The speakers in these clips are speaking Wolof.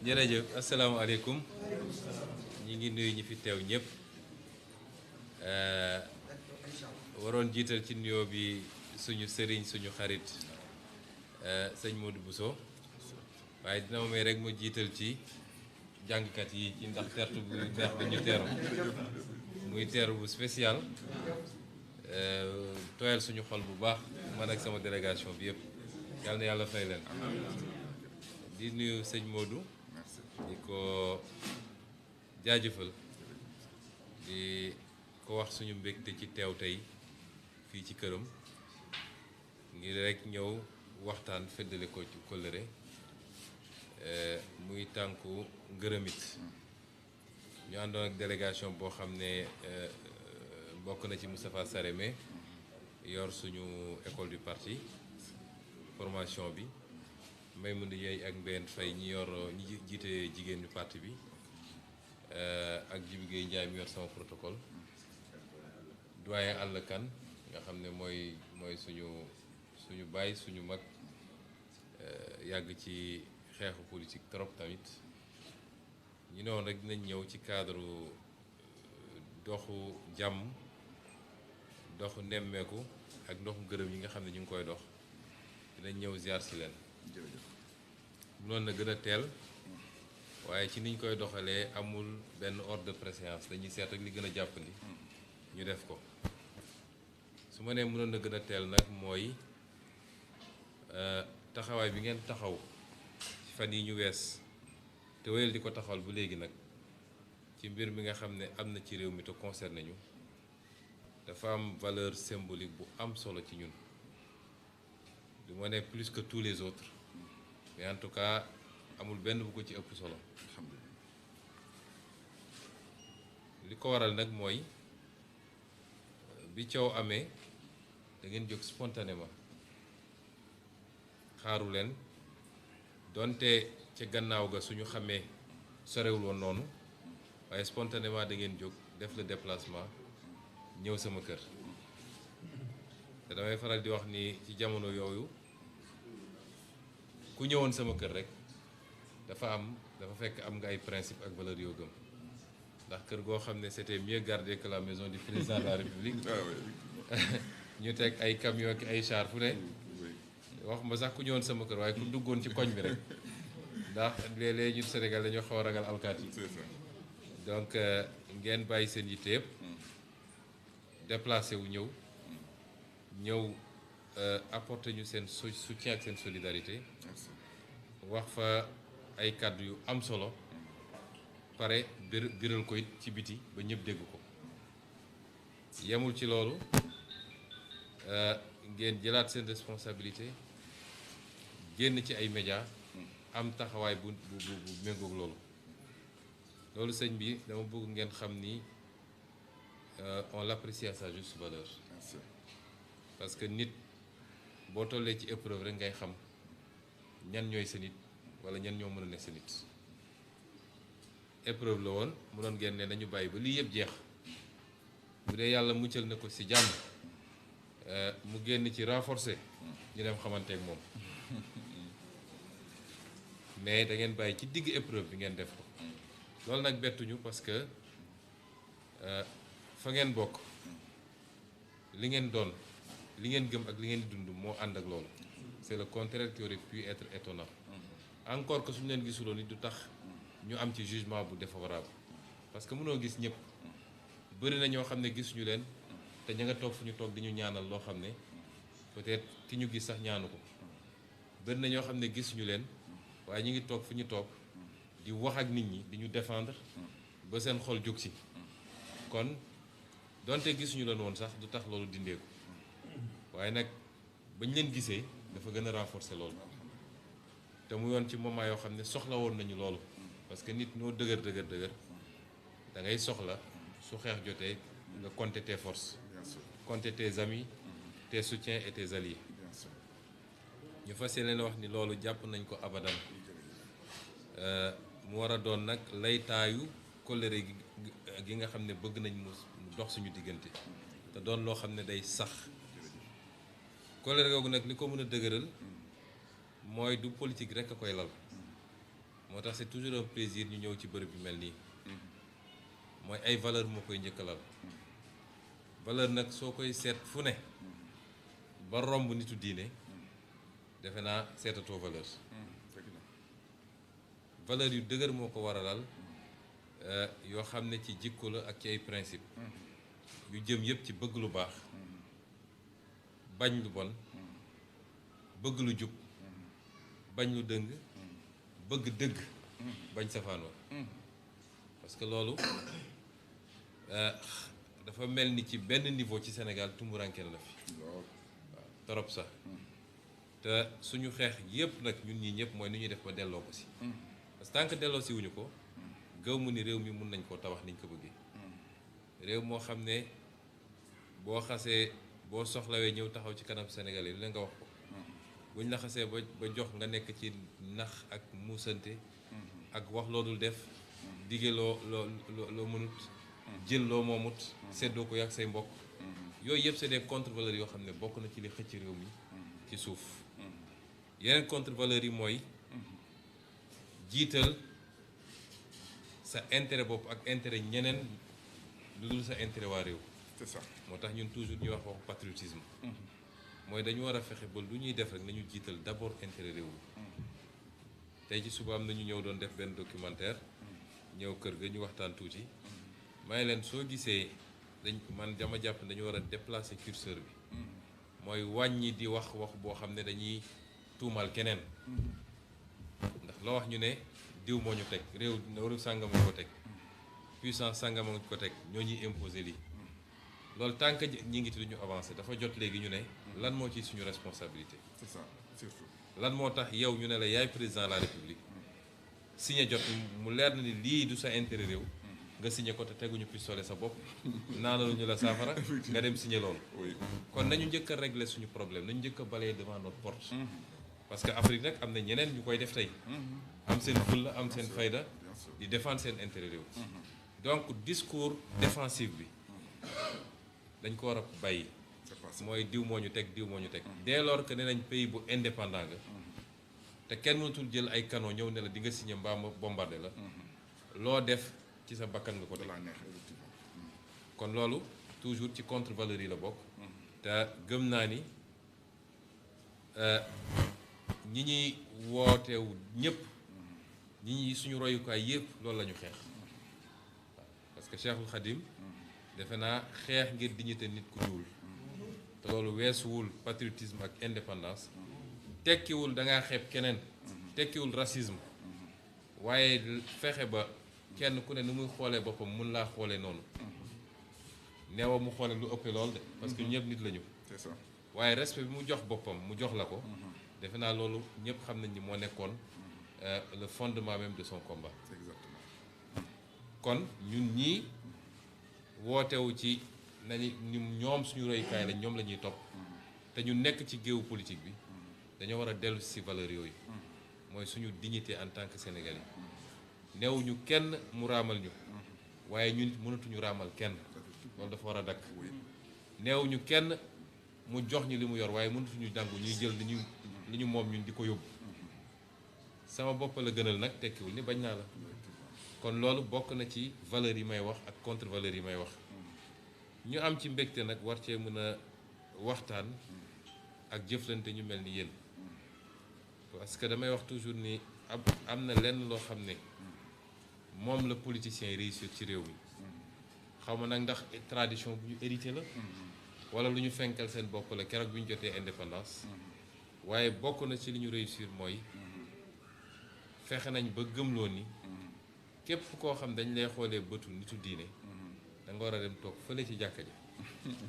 jërëjëf asalaamaaleykum ñi ngi nuyu ñi fi teew ñëpp waroon jiital ci nuyoo bi suñu sëriñ suñu xarit sëñ Modou Bousso waaye dina ma may rek mu jiital ci jàngkat yi ci ndax tertu bu neex bi ñu teeru muy teeru bu spécial tooyal suñu xol bu baax man ak sama délégation bi yëpp yàlla na yàlla fay leen di nuyu sëñ Modou di ko jaajëfal di ko wax suñu mbégte ci teew tey fii ci këram ngir rek ñëw waxtaan feddale ko ci kóllëre muy tànku ngërëmit ñu àndoon ak délégation boo xam ne bokk na ci Moustapha Sarémé yor suñu école du parti formation bi may mën di yeey ak Mbène Faye ñi yor ñi jiite jigéen ñu parti bi ak Djibi Gueye Ndiaye mi yor sama protocole doyen Alla Kane nga xam ne mooy suñu baay suñu mag yàgg ci xeexu politique trop tamit ñu ne woon rek dinañ ñëw ci cadre doxu jàmm doxu nemmeeku ak ndoxu gërëm yi nga xam ne ñu ngi koy dox dinañ ñëw ziar si leen mënoon na gën a teel waaye ci niñ koy doxalee amul benn ordre de préséance dañuy seet ak li gën a jàppandi ñu def ko su ma nee mënoon na gën a teel nag mooy taxawaay bi ngeen taxaw ci fan yi ñu wees te wéyal di ko taxawal bu léegi nag ci mbir mi nga xam ne am na ci réew mi te concerné ñu dafa am valeur symbolique bu am solo ci ñun du ma ne plus que tous les autres mais en tout cas amul benn bu ko ci ëpp solo li ko waral nag mooy bi coow amee da ngeen jóg spontanément xaaru leen donte ca gannaaw ga suñu xamee sorewul woon noonu waaye spontanément da ngeen jóg def le déplacement ñëw sama kër te damay faral di wax ni ci jamono yooyu ku ñëwoon sama kër rek dafa fekk am nga ay principe ak valeur yoo gëm ndax kër goo xam ne c'était mieux gardé que la maison du président de la République ñu teg ay camion ki ay char fu ne wax ma sax ku ñëwoon sama kër waaye ku duggoon ci koñ bi rek ndax léeg-léeg ñun Sénégal dañoo xaw a ragal alkaat yi donc ngeen bàyyi seen yitte yëpp déplacé wu ñëw apporter ñu seen soutien ak seen solidarité wax fa ay kàddu yu am solo pare biral ko it ci biti ba ñëpp dégg ko yemul ci loolu ngeen jëlaat seen responsabilité génn ci ay médias am taxawaay bu méngoog loolu sëñ bi dama bëgg ngeen xam ni on l'apprécie à sa juste valeur parce que nit boo tollee ci épreuve rek ngay xam ñan ñooy sa nit wala ñan ñoo mën a ne sa nit épreuve la woon mu doon génne nañu bàyyi ba lii yëpp jeex bu dee yàlla muccal na ko ci jàmm mu génn ci renforcer ñu dem xamante ak moom mais da ngeen bàyyi ci digg épreuve bi ngeen def ko loolu nag bettuñu parce que fa ngeen bokk li ngeen doon li ngeen gëm ak li ngeen dund moo ànd ak loolu c'est le contraire qui aurait pu être étonnant encore que suñu leen gisuloon ni du tax ñu am ci jugement bu défavorable parce que mënoo gis ñëpp bëri na ñoo xam ne gisuñu leen te ña nga toog fu ñu toog di ñu ñaanal loo xam ne peut-être ki ñu gis sax ñaanu ko bëri na ñoo xam ne gisuñu leen waaye ñu ngi toog fu ñu toog di wax ak nit ñi di ñu défendre ba seen xol jóg si kon donte gisuñu leen woon sax du tax loolu dindeeku waaye nag bañ leen gisee dafa gën a renforcer loolu te mu yoon ci moment yoo xam ne soxla woon nañu loolu parce que nit noo dëgër da ngay soxla su xeex jotee nga compter tes forces compter tes amis tes soutiens et tes alliés ñu fas yéene wax ni loolu jàpp nañ ko abadan mu war a doon nag laytaayu kóllëre gi nga xam ne bëgg nañ mu dox suñu diggante te doon loo xam ne day sax kóllëre googu nag li ko mën a dëgëral mooy du politique rek a koy lal moo tax c'est toujours un plaisir ñu ñëw ci bërëb bi mel nii mooy ay valeur moo koy njëkkalal valeur nag soo koy seet fu ne ba romb nitu diine defe naa seetatoo valeur valeur yu dëgër moo ko waralal yoo xam ne ci jikko la ak ci ay principe yu jëm yëpp ci bëgg lu baax bañ lu bon bëgg lu jub bañ lu dëng bëgg dëgg bañ safaanoo parce que loolu dafa mel ni ci benn niveau ci Sénégal tumurankeel la fi waaw torop sax te suñu xeex yëpp nag ñun ñii ñëpp mooy nu ñuy def ba delloo ko si parce que tant que delloo si wuñu ko gëw mu ni réew mi mun nañ koo tabax niñ ko bëggee réew moo xam ne boo xasee boo soxlawee ñëw taxaw ci kanam Sénégalais lu leen nga wax ko buñ la xasee ba jox nga nekk ci nax ak muusante ak wax loo dul def dige loo mënut jël loo moomut seddoo ko yàgg say mbokk yooyu yëpp c'est des contre-valeurs yoo xam ne bokk na ci li xëcc réew mi ci suuf yeneen contre-valeurs yi mooy jiital sa intérêt bopp ak intérêt ñeneen lu dul sa intérêt waa réew. c'est ça moo tax ñun toujours ñuy wax waxu patriotisme mooy dañu war a fexe ba lu ñuy def rek nañu jiital d'abord intérêt réew mi tey ci suba am na ñu ñëw doon def benn documentaire ñëw kër ga ñu waxtaan tuuti may leen soo gisee man dama jàpp ne dañu war a déplacer curseur bi mooy wàññi di wax boo xam ne dañuy tuumal keneen ndax loo wax ñu ne diw moo ñu teg réew sàngam moo ko teg puissance sàngam moo ko teg ñoo ñuy imposer lii loolu tant que ñi ngi ci duñu avancer dafa jot léegi ñu ne lan moo ci suñu responsabilité. c'est ça surtout. lan moo tax yow ñu ne la yaay président de la république signé jot mu leer na ni lii du sa intérêt réew nga signé ko te teguñu pistolet sa bopp naanaluñu la saafara nga dem signé loolu. kon nañu njëkk a régler suñu problème nañu njëkk a balayer devant notre porte. parce que Afrique nag am na ñeneen ñu koy def tey. am seen fulla am seen fayda di défendre seen intérêt réew. donc discours défensif bi dañ ko war a bàyyi. mooy diw moo ñu teg diw moo ñu teg. dès lors que nee nañ pays bu indépendant nga te kenn mënatul jël ay canon ñëw ne la di nga signé mbaa ma bombardé la. loo def ci sa bakkan nga ko teg. kon loolu toujours ci contre valeurs yi la bokk. te gëm naa ni ñi ñuy wooteewu ñëpp ñi ñuy suñu royukaay yëpp loolu la ñu xeex parce que Cheikhul Khadim defe naa xeex ngir dignité nit ku ñuul te loolu weesuwul patriotisme ak indépendance tekkiwul da ngaa xeeb keneen tekkiwul racisme waaye fexe ba kenn ku ne nu muy xoolee boppam mun laa xoolee noonu neewa mu xoolee lu ëppee lool de parce que ñëpp nit la ñu. c'est ça waaye respect bi mu jox boppam mu jox la ko defe naa loolu ñëpp xam nañ ni moo nekkoon le fondement même de son combat. exactement. kon ñun ñii wootewu ci nañu ñoom suñu royukaay lañ ñoom la ñuy topp te ñu nekk ci géewu politique bi dañoo war a dellu si valeur yooyu mooy suñu dignité en tant que sénégalais newuñu kenn mu raamal ñu waaye ñun mënatuñu raamal kenn loolu dafa war a dakk neewuñu kenn mu jox ñu li mu yor waaye mënatuñu dangu ñuy jël li ñu moom ñun di ko yóbbu sama bopp la gënal nag tekkiwul ni bañ naa la kon loolu bokk na ci valeurs yi may wax ak contre valeurs yi may wax ñu am ci mbégte nag war cee mën a waxtaan ak jëflante ñu mel ni yéen parce que damay wax toujours ni am na lenn loo xam ne moom la politiciens yi réussir ci réew mi xaw ma nag ndax tradition bu ñu hérité la wala lu ñu fenkal seen bopp la keroog bi ñu jotee indépendance waaye bokk na ci li ñu réussir mooy fexe nañ ba gëmloo ni képp koo xam dañ lay xoolee bëtu nitu diine da nga war a dem toog fële ci jàkka ji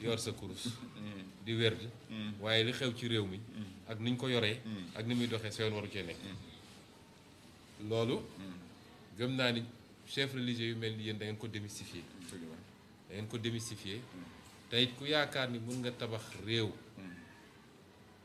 yor sa kurus di werd waaye li xew ci réew mi ak ni ñu ko yoree ak ni muy doxee sa yoon waru cee nekk loolu gëm naa ni chef religieux yu mel ni yéen da ngeen ko démystifier da ngeen ko démystifier te it ku yaakaar ni mun nga tabax réew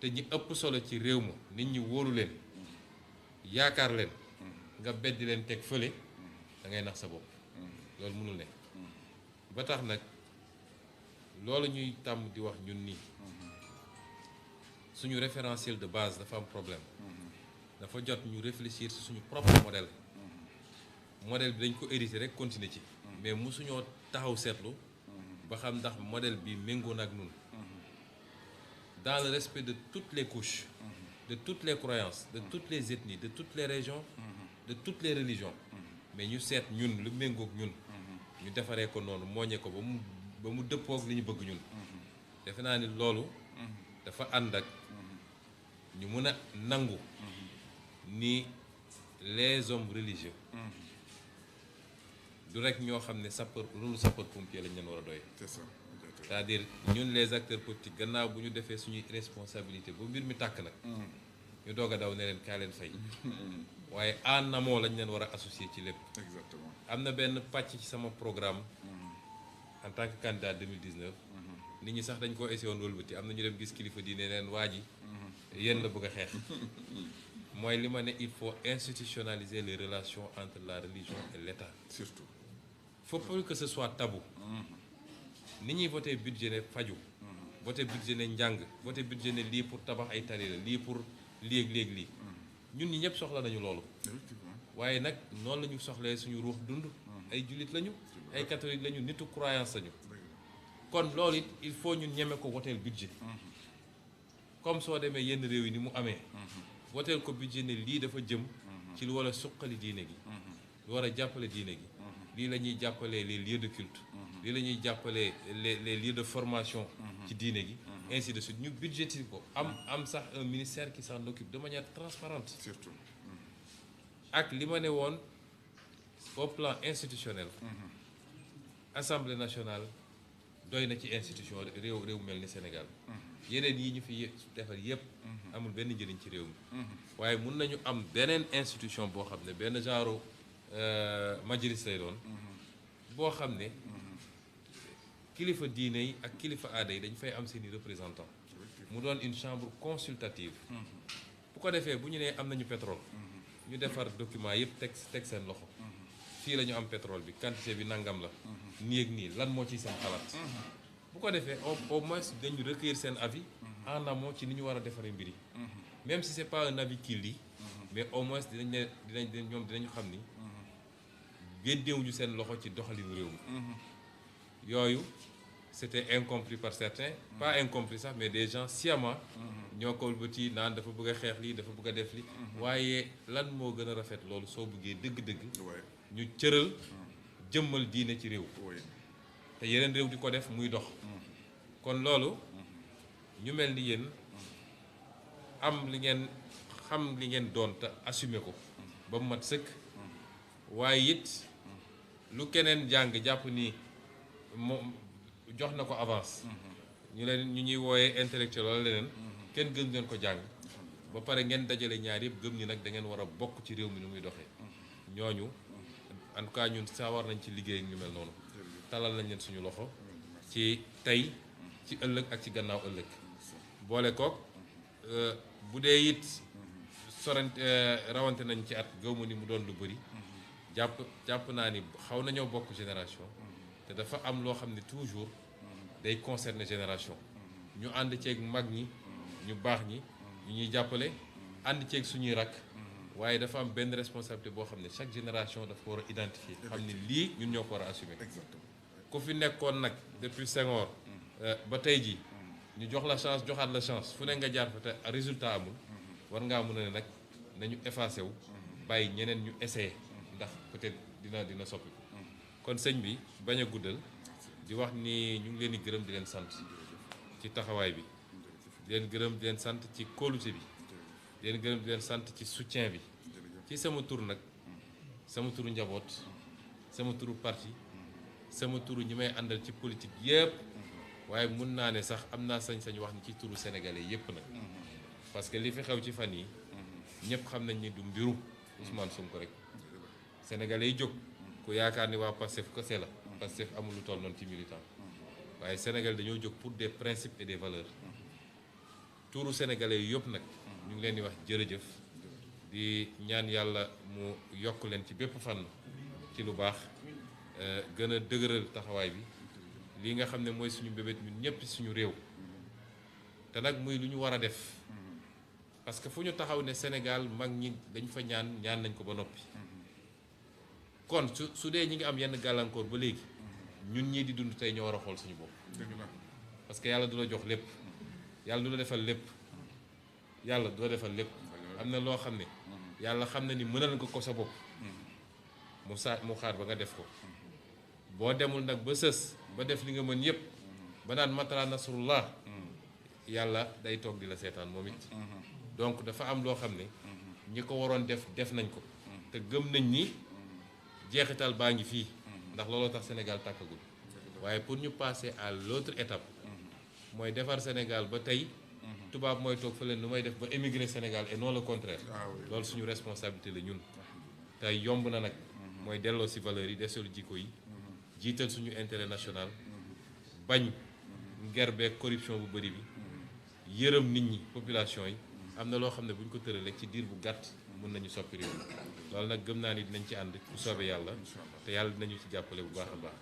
te ñi ëpp solo ci réew ma nit ñi wóolu leen yaakaar leen nga beddi leen teg fële da ngay nax sa bopp loolu mënul ne ba tax nag loolu ñuy tàmm di wax ñun nii suñu référentiel de base dafa am problème dafa jot ñu réfléchir ci suñu propre modèle modèle bi dañ ko hérité rek continuer ci mais mosuñoo taxaw seetlu ba xam ndax modèle bi méngoo na ak ñun dans le respect de toutes les couches de toutes les croyances de toutes les ethnies de toutes les régions de toutes les religions mais ñu seet ñun lu méngoog ñun ñu defaree ko noonu mooñee ko ba mu dëppoog li ñu bëgg ñun defe naa ni loolu dafa ànd ak ñu mën a nangu ni les hommes religieux du rek ñoo xam ne rôle sapeur pompier lañ leen war a doy. C'est ça. C'est-à-dire ñun les acteurs politiques gannaaw bu ñu defee suñuy responsabilité ba mbir mi tàkk nag ñu doog a daw ne leen kaa leen fay waaye en amont lañ leen war a associer ci lépp. Exactement. am na benn pàcc ci sama programme en tant que candidat 2019 nit ñi sax dañ koo essayé woon wëlbati am na ñu dem gis kilifa diine leen waa ji yéen la bëgg a xeex mooy li ma ne il faut institutionnaliser les relations entre la religion et l'État. Surtout. Faut pas que ce soit tabou. Ni ñuy voté budget ne faju voté budget ne njàng voté budget ne lii pour tabax ay tali la lii pour lii ak lii ñun ñi ñëpp soxla nañu loolu Effectivement. waaye nag noonu la ñu soxlee suñu ruux dund ay jullit lañu ay catholique lañu nitu croyance lañu kon loolu it il faut ñun ñeme ko woteel budget comme soo demee yenn réew yi ni mu amee woteel ko budget ne lii dafa jëm ci lu war a suqali diine gi lu war a jàppale diine gi lii la ñuy jàppalee les lieux de culte lii la ñuy jàppalee les lieux de formation ci diine gi ainsi de suite ñu budgétiser ko am sax un ministère qui s'en occupe de manière transparente Surtout. ak li ma ne woon au plan institutionnel Assemblée nationale doy na ci institution réew mel ni Sénégal yeneen yi ñu fi defar yépp amul benn njëriñ ci réew mi waaye mun nañu am beneen institution boo xam ne benn genre majlis lay doon boo xam ne kilifa diine yi ak kilifa aada yi dañ fay am seeni représentant mu doon une chambre consultative bu ko defee bu ñu nee am nañu pétrole ñu defar document yëpp teg seen loxo fii la ñu am pétrole bi quantité bi nangam la nii ak nii lan moo ciy seen xalaat bu ko defee au moins dañu recueillir seen avis en amont ci ni ñu war a defaree mbir yi même si c'est pas un avis qui lie mais au moins ñoom dinañu xam ni génnewuñu seen loxo ci doxalinu réew mi yooyu c'était incompris par certains pas incompris sax mais des gens sciemment ñoo ko wëlbati naan dafa bëgg a xeex lii dafa bëgg a def li waaye lan moo gën a rafet loolu soo bëggee dëgg-dëgg ñu cëral jëmmal diine ci réew te yeneen réew di ko def muy dox kon loolu ñu mel ni yéen am li ngeen xam li ngeen doon te assumer ko ba mu mat sëkk waaye it lu keneen jàng jàpp ni moom jox na ko avance ñu ñuy wooyee intellectuel wala leneen kenn gën ngeen ko jàng ba pare ngeen dajale ñaar yëpp gëm ni nag da ngeen war a bokk ci réew mi ni muy doxee ñooñu en tout cas ñun sawar nañ ci liggéey ak ñu mel noonu talal nañ leen suñu loxo ci tey ci ëllëg ak ci gannaaw ëllëg boole kook bu dee it sorante rawante nañ ci at gëwma ni mu doon lu bëri jàpp naa ni xaw nañoo bokk génération te dafa am loo xam ne toujours day concerner génération ñu ànd ceeg mag ñi ñu baax ñi ñu ñuy jàppale ànd ceeg suñuy rakk waaye dafa am benn responsabilité boo xam ne chaque génération dafa ko war a identifier xam ne lii ñun ñoo ko war a assumer ku fi nekkoon nag depuis Senghor ba tey ji ñu jox la chance joxaat la chance fu ne nga jaar fa te résultat amul war ngaa mën a ne nag nañu effacé wu bàyyi ñeneen ñu essayé ndax peut-être dina soppi kon sëñ bi bañ a guddal di wax ni ñu ngi leen di gërëm di leen sant ci taxawaay bi di leen gërëm di leen sant ci kóolute bi di leen gërëm di leen sant ci soutien bi ci sama tur nag sama turu njaboot sama turu parti sama turu ñi may àndal ci politique yépp waaye mun naa ne sax am naa sañ-sañ wax ni ci turu sénégalais yépp nag parce que li fi xew ci fan yi ñëpp xam nañ ni du mbiru Ousmane Sonko rek sénégalais yi jóg ku yaakaar ni waa Pastef kese la Pastef amul lu toll noonu ci militant waaye Sénégal dañoo jóg pour des principes et des valeurs tuuru sénégalais yi yëpp nag ñu ngi leen di wax jërëjëf di ñaan yàlla mu yokk leen ci bépp fànn ci lu baax gën a dëgëral taxawaay bi lii nga xam ne mooy suñu mbébét ñun ñëpp suñu réew te nag muy lu ñu war a def parce que fu ñu taxaw ne Sénégal mag ñi dañ fa ñaan nañ ko ba noppi kon su dee ñi ngi am yenn gàllankoor ba léegi ñun ñii di dund tey ñoo war a xool suñu bopp parce que yàlla du la jox lépp yàlla du la defal lépp yàlla du la defal lépp am na loo xam ne yàlla xam na ni mënal nga ko sa bopp mu xaar ba nga def ko boo demul nag ba sës ba def li nga mën yépp ba naan matala nasrullah yàlla day toog di la seetaan moom it donc dafa am loo xam ne ñi ko waroon def nañ ko te gëm nañ ni jeexital baa ngi fii ndax looloo tax Sénégal tàkkagul waaye pour ñu passer à l'autre étape mooy defar Sénégal ba tey tubaab mooy toog fa leen nu may def ba émigrer Sénégal et non le contraire loolu suñu responsabilité la ñun tey yomb na nag mooy delloo ci valeurs yi desolu jikko yi jiital suñu intérêt national bañ ngerbeek corruption bu bëri bi yërëm nit ñi population yi am na loo xam ne bu ñu ko tëralee ci diir bu gàtt mën nañu soppi réew loolu nag gëm naa ni dinañ ci ànd bu soobee yàlla te yàlla dinañu ci jàppale bu baax a baax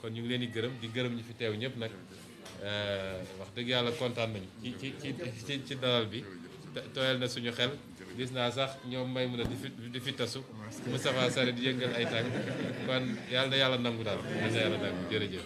kon ñu ngi leen di gërëm ñi fi teew ñëpp nag wax dëgg yàlla kontaan nañu ci dalal bi tooyal na suñu xel gis naa sax ñoom may mun a di fi tasu Moustapha Sarr di yëngal ay tànk kon yàlla na yàlla nangu daal yàlla na yàlla nangu jërëjëf